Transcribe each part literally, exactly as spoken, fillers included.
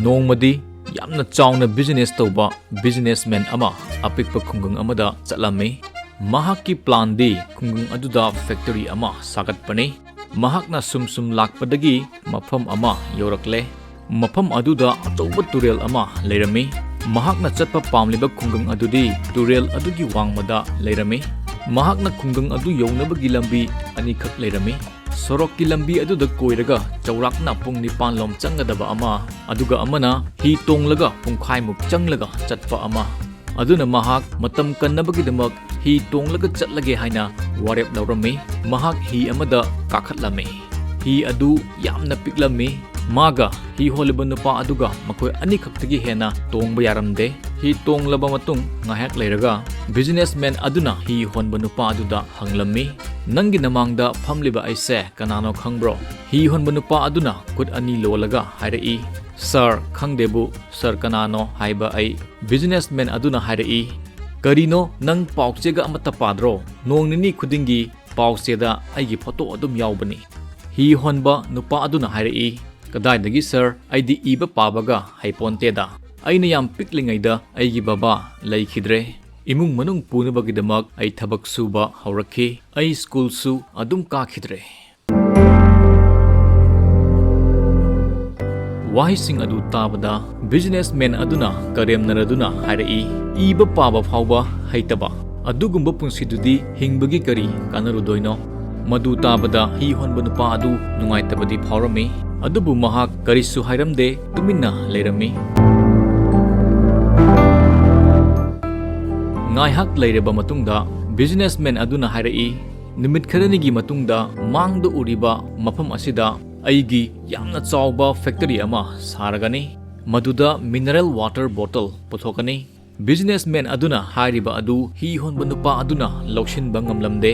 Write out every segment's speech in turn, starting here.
ꯅꯣꯡꯃꯗꯤ ꯌꯥꯝꯅ ꯆꯥꯎꯅ business ꯇꯧꯕ businessman ꯑꯃ ꯑꯄꯤꯛꯄ ꯈꯨꯡꯒꯪ ꯑꯃꯗ ꯆꯠꯂꯝꯃꯤ꯫ ꯃꯍꯥꯛꯀꯤ planꯗꯤ ꯈꯨꯡꯒꯪ ꯑꯗꯨꯗ factory ꯑꯃ ꯁꯥꯒꯠꯄꯅꯤ꯫ ꯃꯍꯥꯛꯅ ꯁꯨꯝ ꯁꯨꯝ ꯂꯥꯛꯄꯗꯒꯤ ꯃꯐꯝ ꯑꯃ ꯌꯧꯔꯛꯂꯦ꯫ ꯃꯐꯝ ꯑꯗꯨꯗ ꯑꯆꯧꯕ ꯇꯨꯔꯦꯜ ꯑꯃ ꯂꯩꯔꯝꯃꯤ꯫ ꯃꯍꯥꯛꯅ ꯆꯠꯄ ꯄꯥꯝꯂꯤꯕ ꯈꯨꯡꯒꯪ ꯑꯗꯨꯗꯤ ꯇꯨꯔꯦꯜ ꯑꯗꯨꯒꯤ ꯋꯥꯡꯃꯗ ꯂꯩꯔꯝꯃꯤ꯫ ꯃꯍꯥꯛꯅ ꯈꯨꯡꯒꯪ ꯑꯗꯨ ꯌꯧꯅꯕꯒꯤ ꯂꯝꯕꯤ ꯑꯅꯤꯈꯛ ꯂꯩꯔꯝꯃꯤ꯫ ꯁꯣꯔꯣꯛꯀꯤ ꯂꯝꯕꯤ ꯑꯗꯨꯗ ꯀꯣꯏꯔꯒ ꯆꯥꯎꯔꯥꯛꯅ ꯄꯨꯡ ꯅꯤꯄꯥꯟ ꯂꯣꯝ ꯆꯪꯒꯗꯕ ꯑꯃ, ꯑꯗꯨꯒ ꯑꯃꯅ ꯍꯤ ꯇꯣꯡꯂꯒ ꯄꯨꯡꯈꯥꯏꯃꯨꯛ ꯆꯪꯂꯒ ꯆꯠꯄ ꯑꯃ꯫ ꯑꯗꯨꯅ ꯃꯍꯥꯛ ꯃꯇꯝ ꯀꯟꯅꯕꯒꯤꯗꯃꯛ ꯍꯤ ꯇꯣꯡꯂꯒ ꯆꯠꯂꯒꯦ ꯍꯥꯏꯅ ꯋꯥꯔꯦꯞ ꯂꯧꯔꯝꯃꯤ꯫ ꯃꯍꯥꯛ ꯍꯤ ꯑꯃꯗ ꯀꯥꯈꯠꯂꯝꯃꯤ꯫ ꯍꯤ ꯑꯗꯨ ꯌꯥꯝꯅ ꯄꯤꯛꯂꯝꯃꯤ꯫ ꯃꯥꯒ ꯍꯤ ꯍꯣꯜꯂꯤꯕ ꯅꯨꯄꯥ ꯑꯗꯨꯒ ꯃꯈꯣꯏ ꯑꯅꯤꯈꯛꯇꯒꯤ ꯍꯦꯟꯅ ꯇꯣꯡꯕ ꯌꯥꯔꯝꯗꯦ꯫ ꯍꯤ ꯇꯣꯡꯂꯕ ꯃꯇꯨꯡ ꯉꯥꯏꯍꯥꯛ ꯂꯩꯔꯒ businessman ꯑꯗꯨꯅ ꯍꯤ ꯍꯣꯟꯕ ꯅꯨꯄꯥ ꯑꯗꯨꯗ ꯍꯪꯂꯝꯃꯤ, "ꯅꯪꯒꯤ ꯅꯃꯥꯡꯗ ꯐꯝꯂꯤꯕ ꯑꯩꯁꯦ ꯀꯅꯥꯅꯣ ꯈꯪꯕ꯭ꯔꯣ?" ꯍꯤ ꯍꯣꯟꯕ ꯅꯨꯄꯥ ꯑꯗꯨꯅ ꯈꯨꯠ ꯑꯅꯤ ꯂꯣꯜꯂꯒ ꯍꯥꯏꯔꯛꯏ, "Sir, ꯈꯪꯗꯦꯕꯨ, sir ꯀꯅꯥꯅꯣ ꯍꯥꯏꯕ ꯑꯩ?" Businessman ꯑꯗꯨꯅ ꯍꯥꯏꯔꯛꯏ, "ꯀꯔꯤꯅꯣ, ꯅꯪ ꯄꯥꯎꯆꯦꯒ ꯑꯃꯠꯇ ꯄꯥꯗ꯭ꯔꯣ? ꯅꯣꯡ ꯅꯤꯅꯤ ꯈꯨꯗꯤꯡꯒꯤ ꯄꯥꯎꯆꯦꯗ ꯑꯩꯒꯤ photo ꯑꯗꯨꯝ ꯌꯥꯎꯕꯅꯤ꯫" ꯍꯤ ꯍꯣꯟꯕ ꯅꯨꯄꯥ ꯑꯗꯨꯅ ꯍꯥꯏꯔꯛꯏ, "ꯀꯗꯥꯏꯗꯒꯤ sir, ꯑꯩꯗꯤ ꯏꯕ ꯄꯥꯕꯒ ꯍꯩꯄꯣꯟꯇꯦꯗ꯫ ꯑꯩꯅ ꯌꯥꯝ ꯄꯤꯛꯂꯤꯉꯩꯗ ꯑꯩꯒꯤ ꯕꯕꯥ ꯂꯩꯈꯤꯗ꯭ꯔꯦ꯫ ꯏꯃꯨꯡ ꯃꯅꯨꯡ ꯄꯨꯅꯕꯒꯤꯗꯃꯛ ꯑꯩ ꯊꯕꯛ ꯁꯨꯕ ꯍꯧꯔꯛꯈꯤ꯫ ꯑꯩ ꯁ꯭ꯀꯨꯜꯁꯨ ꯑꯗꯨꯝ ꯀꯥꯈꯤꯗ꯭ꯔꯦ꯫" ꯋꯥꯍꯩꯁꯤꯡ ꯑꯗꯨ ꯇꯥꯕꯗ businessman ꯑꯗꯨꯅ ꯀꯔꯦꯝꯅꯔꯗꯨꯅ ꯍꯥꯏꯔꯛꯏ, "ꯏꯕ ꯄꯥꯕ ꯐꯥꯎꯕ ꯍꯩꯇꯕ ꯑꯗꯨꯒꯨꯝꯕ ꯄꯨꯟꯁꯤꯗꯨꯗꯤ ꯍꯤꯡꯕꯒꯤ ꯀꯔꯤ ꯀꯥꯟꯅꯔꯨꯗꯣꯏꯅꯣ?" ꯃꯗꯨ ꯇꯥꯕꯗ ꯍꯤ ꯍꯣꯟꯕ ꯅꯨꯄꯥ ꯑꯗꯨ ꯅꯨꯡꯉꯥꯏꯇꯕꯗꯤ ꯐꯥꯎꯔꯝꯃꯤ, ꯑꯗꯨꯕꯨ ꯃꯍꯥꯛ ꯀꯔꯤꯁꯨ ꯍꯥꯏꯔꯝꯗꯦ, ꯇꯨꯃꯤꯟꯅ ꯂꯩꯔꯝꯃꯤ꯫ ꯉꯥꯏꯍꯥꯛ ꯂꯩꯔꯕ ꯃꯇꯨꯡꯗ businessman ꯑꯗꯨꯅ ꯍꯥꯏꯔꯛꯏ, "ꯅꯨꯃꯤꯠ ꯈꯔꯅꯤꯒꯤ ꯃꯇꯨꯡꯗ ꯃꯥꯡꯗ ꯎꯔꯤꯕ ꯃꯐꯝ ꯑꯁꯤꯗ ꯑꯩꯒꯤ ꯌꯥꯝꯅ ꯆꯥꯎꯕ factory ꯑꯃ ꯁꯥꯔꯒꯅꯤ꯫ ꯃꯗꯨꯗ mineral water bottle ꯄꯨꯊꯣꯛꯀꯅꯤ꯫" Businessman ꯑꯗꯨꯅ ꯍꯥꯏꯔꯤꯕ ꯑꯗꯨ ꯍꯤ ꯍꯣꯟꯕ ꯅꯨꯄꯥ ꯑꯗꯨꯅ ꯂꯧꯁꯤꯟꯕ ꯉꯝꯂꯝꯗꯦ꯫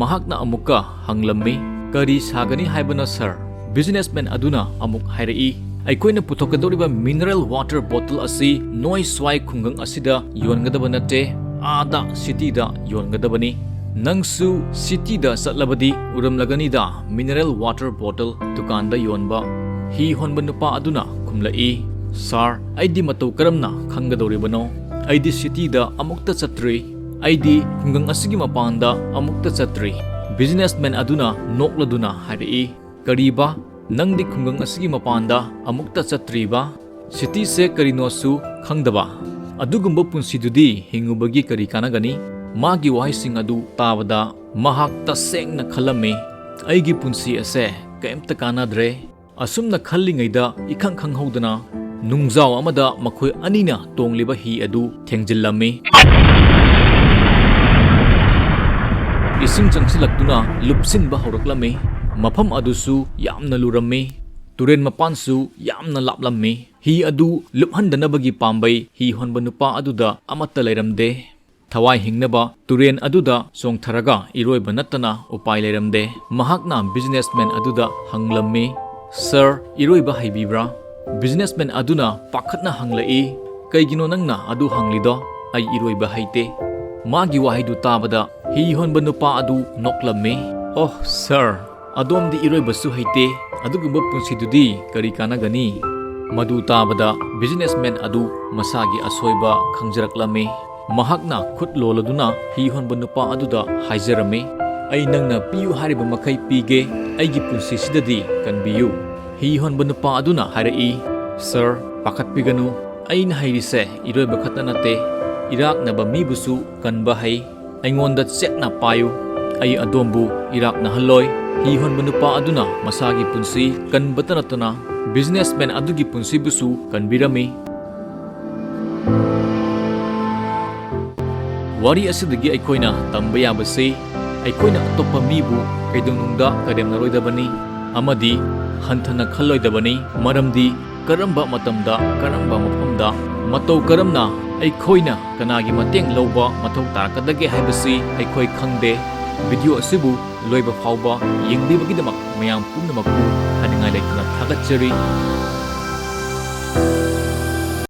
ꯃꯍꯥꯛꯅ ꯑꯃꯨꯛꯀ ꯍꯪꯂꯝꯃꯤ, "ꯀꯔꯤ ꯁꯥꯒꯅꯤ ꯍꯥꯏꯕꯅꯣ, sir?" Businessman ꯑꯗꯨꯅ ꯑꯃꯨꯛ ꯍꯥꯏꯔꯛꯏ, "ꯑꯩꯈꯣꯏꯅ ꯄꯨꯊꯣꯛꯀꯗꯧꯔꯤꯕ mineral water bottle ꯑꯁꯤ ꯅꯣꯏ ꯁ꯭ꯋꯥꯏ ꯈꯨꯡꯒꯪ ꯑꯁꯤꯗ ꯌꯣꯟꯒꯗꯕ ꯅꯠꯇꯦ, ꯑꯥꯗ cityꯗ ꯌꯣꯟꯒꯗꯕꯅꯤ꯫ ꯅꯪꯁꯨ cityꯗ ꯆꯠꯂꯕꯗꯤ ꯎꯔꯝꯂꯒꯅꯤꯗ mineral water bottle ꯗꯨꯀꯥꯟꯗ ꯌꯣꯟꯕ꯫" ꯍꯤ ꯍꯣꯟꯕ ꯅꯨꯄꯥ ꯑꯗꯨꯅ ꯈꯨꯝꯂꯛꯏ, "ꯁꯥꯔ, ꯑꯩꯗꯤ ꯃꯇꯧ ꯀꯔꯝꯅ ꯈꯪꯒꯗꯧꯔꯤꯕꯅꯣ? ꯑꯩꯗꯤ ꯁꯤꯇꯤꯗ ꯑꯃꯨꯛꯇ ꯆꯠꯇ꯭ꯔꯤ꯫ ꯑꯩꯗꯤ ꯈꯨꯡꯒꯪ ꯑꯁꯤꯒꯤ ꯃꯄꯥꯟꯗ ꯑꯃꯨꯛꯇ ꯆꯠꯇ꯭ꯔꯤ꯫" ꯕꯤꯖꯤꯅꯦꯁꯃꯦꯟ ꯑꯗꯨꯅ ꯅꯣꯛꯂꯗꯨꯅ ꯍꯥꯏꯔꯛꯏ, "ꯀꯔꯤꯕ? ꯅꯪꯗꯤ ꯈꯨꯡꯒꯪ ꯑꯁꯤꯒꯤ ꯃꯄꯥꯟꯗ ꯑꯃꯨꯛꯇ ꯆꯠꯇ꯭ꯔꯤꯕ? ꯁꯤꯇꯤꯁꯦ ꯀꯔꯤꯅꯣꯁꯨ ꯈꯪꯗꯕ? ꯑꯗꯨꯒꯨꯝꯕ ꯄꯨꯟꯁꯤꯗꯨꯗꯤ ꯍꯤꯡꯉꯨꯕꯒꯤ ꯀꯔꯤ ꯀꯥꯟꯅꯒꯅꯤ?" ꯃꯥꯒꯤ ꯋꯥꯍꯩꯁꯤꯡ ꯑꯗꯨ ꯇꯥꯕꯗ ꯃꯍꯥꯛ ꯇꯁꯦꯡꯅ ꯈꯜꯂꯝꯃꯤ, "ꯑꯩꯒꯤ ꯄꯨꯟꯁꯤ ꯑꯁꯦ ꯀꯩꯝꯇ ꯀꯥꯟꯅꯗ꯭ꯔꯦ꯫" ꯑꯁꯨꯝꯅ ꯈꯜꯂꯤꯉꯩꯗ ꯏꯈꯪ ꯈꯪꯍꯧꯗꯅ ꯅꯨꯡꯖꯥꯎ ꯑꯃꯗ ꯃꯈꯣꯏ ꯑꯅꯤꯅ ꯇꯣꯡꯂꯤꯕ ꯍꯤ ꯑꯗꯨ ꯊꯦꯡꯖꯤꯜꯂꯝꯃꯤ꯫ ꯏꯁꯤꯡ ꯆꯪꯁꯤꯜꯂꯛꯇꯨꯅ ꯂꯨꯞꯁꯤꯟꯕ ꯍꯧꯔꯛꯂꯝꯃꯤ꯫ ꯃꯐꯝ ꯑꯗꯨꯁꯨ ꯌꯥꯝꯅ ꯂꯨꯔꯝꯃꯤ꯫ ꯇꯨꯔꯦꯟ ꯃꯄꯥꯟꯁꯨ ꯌꯥꯝꯅ ꯂꯥꯞꯂꯝꯃꯤ꯫ ꯍꯤ ꯑꯗꯨ ꯂꯨꯞꯍꯟꯗꯅꯕꯒꯤ ꯄꯥꯝꯕꯩ ꯍꯤ ꯍꯣꯟꯕ ꯅꯨꯄꯥ ꯑꯗꯨꯗ ꯑꯃꯠꯇ ꯂꯩꯔꯝꯗꯦ꯫ ꯊꯋꯥꯏ ꯍꯤꯡꯅꯕ ꯇꯨꯔꯦꯟ ꯑꯗꯨꯗ ꯆꯣꯡꯊꯔꯒ ꯏꯔꯣꯏꯕ ꯅꯠꯇꯅ ꯎꯄꯥꯏ ꯂꯩꯔꯝꯗꯦ꯫ ꯃꯍꯥꯛꯅ ꯕꯤꯖꯤꯅꯦꯁꯃꯦꯟ ꯑꯗꯨꯗ ꯍꯪꯂꯝꯃꯤ, "ꯁꯥꯔ, ꯏꯔꯣꯏꯕ ꯍꯩꯕꯤꯕ꯭ꯔꯥ?" ꯕꯤꯖꯤꯅꯦꯁꯃꯦꯟ ꯑꯗꯨꯅ ꯄꯥꯈꯠꯅ ꯍꯪꯂꯛꯏ, "ꯀꯩꯒꯤꯅꯣ ꯅꯪꯅ ꯑꯗꯨ ꯍꯪꯂꯤꯗꯣ? ꯑꯩ ꯏꯔꯣꯏꯕ ꯍꯩꯇꯦ꯫" ꯃꯥꯒꯤ ꯋꯥꯍꯩꯗꯨ ꯇꯥꯕꯗ ꯍꯤ ꯍꯣꯟꯕ ꯅꯨꯄꯥ ꯑꯗꯨ ꯅꯣꯛꯂꯝꯃꯤ꯫ "ꯑꯣꯍ ꯁꯥꯔ, ꯑꯗꯣꯝꯗꯤ ꯏꯔꯣꯏꯕꯁꯨ ꯍꯩꯇꯦ, ꯑꯗꯨꯒꯨꯝꯕ ꯄꯨꯟꯁꯤꯗꯨꯗꯤ ꯀꯔꯤ ꯀꯥꯟꯅꯒꯅꯤ?" ꯃꯗꯨ ꯇꯥꯕꯗ ꯕꯤꯖꯤꯅꯦꯁꯃꯦꯟ ꯑꯗꯨ ꯃꯁꯥꯒꯤ ꯑꯁꯣꯏꯕ ꯈꯪꯖꯔꯛꯂꯝꯃꯤ꯫ ꯃꯍꯥꯛꯅ ꯈꯨꯠ ꯂꯣꯜꯂꯗꯨꯅ ꯍꯤ ꯍꯣꯟꯕ ꯅꯨꯄꯥ ꯑꯗꯨꯗ ꯍꯥꯏꯖꯔꯝꯃꯤ, "ꯑꯩ ꯅꯪꯅ ꯄꯤꯌꯨ ꯍꯥꯏꯔꯤꯕ ꯃꯈꯩ ꯄꯤꯒꯦ, ꯑꯩꯒꯤ ꯄꯨꯟꯁꯤꯁꯤꯗꯗꯤ ꯀꯟꯕꯤꯌꯨ꯫" ꯍꯤ ꯍꯣꯟꯕ ꯅꯨꯄꯥ ꯑꯗꯨꯅ ꯍꯥꯏꯔꯛꯏ, "ꯁꯥꯔ, ꯄꯥꯈꯠꯄꯤꯒꯅꯨ, ꯑꯩꯅ ꯍꯩꯔꯤꯁꯦ ꯏꯔꯣꯏꯕ ꯈꯛꯇ ꯅꯠꯇꯦ, ꯏꯔꯥꯛꯅꯕ ꯃꯤꯕꯨꯁꯨ ꯀꯟꯕ ꯍꯩ꯫ ꯑꯩꯉꯣꯟꯗ ꯆꯦꯠꯅ ꯄꯥꯏꯌꯨ, ꯑꯩ ꯑꯗꯣꯝꯕꯨ ꯏꯔꯥꯛꯅꯍꯜꯂꯣꯏ꯫" ꯍꯤ ꯍꯣꯟꯕ ꯅꯨꯄꯥ ꯑꯗꯨꯅ ꯃꯁꯥꯒꯤ ꯄꯨꯟꯁꯤ ꯀꯟꯕꯇ ꯅꯠꯇꯅ ꯕꯤꯖꯤꯅꯦꯁꯃꯦꯟ ꯑꯗꯨꯒꯤ ꯄꯨꯟꯁꯤꯕꯨꯁꯨ ꯀꯟꯕꯤꯔꯝꯃꯤ꯫ ꯋꯥꯔꯤ ꯑꯁꯤꯗꯒꯤ ꯑꯩꯈꯣꯏꯅ ꯇꯝꯕ ꯌꯥꯕꯁꯤ, ꯑꯩꯈꯣꯏꯅ ꯑꯇꯣꯞꯄ ꯃꯤꯕꯨ ꯀꯩꯗꯧꯅꯨꯡꯗ ꯀꯔꯦꯝꯅꯔꯣꯏꯗꯕꯅꯤ ꯑꯃꯗꯤ ꯍꯟꯊꯅ ꯈꯜꯂꯣꯏꯗꯕꯅꯤ, ꯃꯔꯝꯗꯤ ꯀꯔꯝꯕ ꯃꯇꯝꯗ, ꯀꯔꯝꯕ ꯃꯐꯝꯗ, ꯃꯇꯧ ꯀꯔꯝꯅ ꯑꯩꯈꯣꯏꯅ ꯀꯅꯥꯒꯤ ꯃꯇꯦꯡ ꯂꯧꯕ ꯃꯊꯧ ꯇꯥꯔꯛꯀꯗꯒꯦ ꯍꯥꯏꯕꯁꯤ ꯑꯩꯈꯣꯏ ꯈꯪꯗꯦ꯫ ꯚꯤꯗꯤꯑꯣ ꯑꯁꯤꯕꯨ ꯂꯣꯏꯕ ꯐꯥꯎꯕ ꯌꯦꯡꯕꯤꯕꯒꯤꯗꯃꯛ ꯃꯌꯥꯝ ꯄꯨꯝꯅꯃꯛꯄꯨ ꯍꯥꯏꯅꯤꯡꯉꯥꯏ ꯂꯩꯇꯅ ꯊꯥꯒꯠꯆꯔꯤ꯫